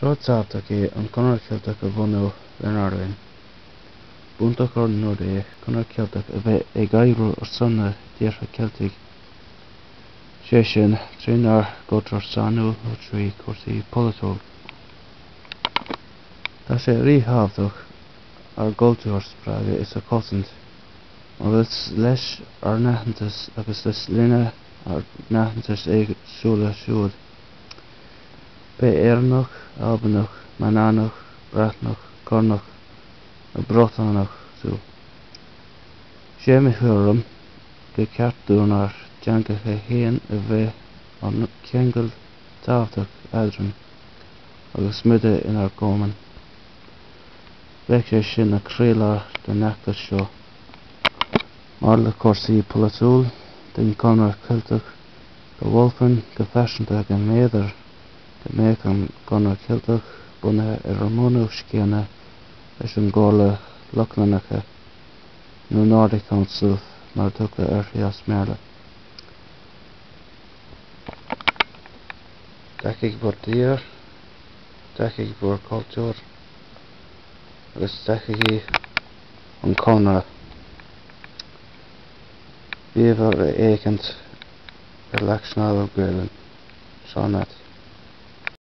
Is rud tábhachtach é an Conradh Ceilteach a bhunú lenár linn. B'iontach an rud é Conradh Ceilteach a bheith ag oibriú ar son na dtíortha Ceiltigh, sé sin, trínár gcultúr sainiúil nó trí chúrsaí polaitiúil. Tá sé ríthábhachtach ár gcultúr a spreagadh is a chosaint, mar is leis ár n-aitheantas agus is linne ár n-aitheantais éagsúla siúd. Pé Éireannach, Albanach, Manannach, Breatnach, Cornach nó Briotanach tú. Sé mo thuairim gur ceart dúinn ár dteangacha fhéin a bheith an ceangal tábhachtach eadrainn agus muide inár gcumann. Bheadh sé sin ina chroílár den fheachtas seo. Maidir le cúrsaí polaitiúil den Chonradh Ceilteach, go mholfainn go pearsanta go mb'fhéidir go mbeadh an Conradh Ceilteach bunaithe ar an mbunús céanna leis an gComhairle Lochlannacha, nó Nordic Council mar a tugtar uirthi as mBéarla. Tacaigh bhur dtír, tacaigh bhur cultúr agus tacaigí an Conradh. Bíobhair a fhéachaint ar Leac Shnámha Gaelainn. Seán Matt.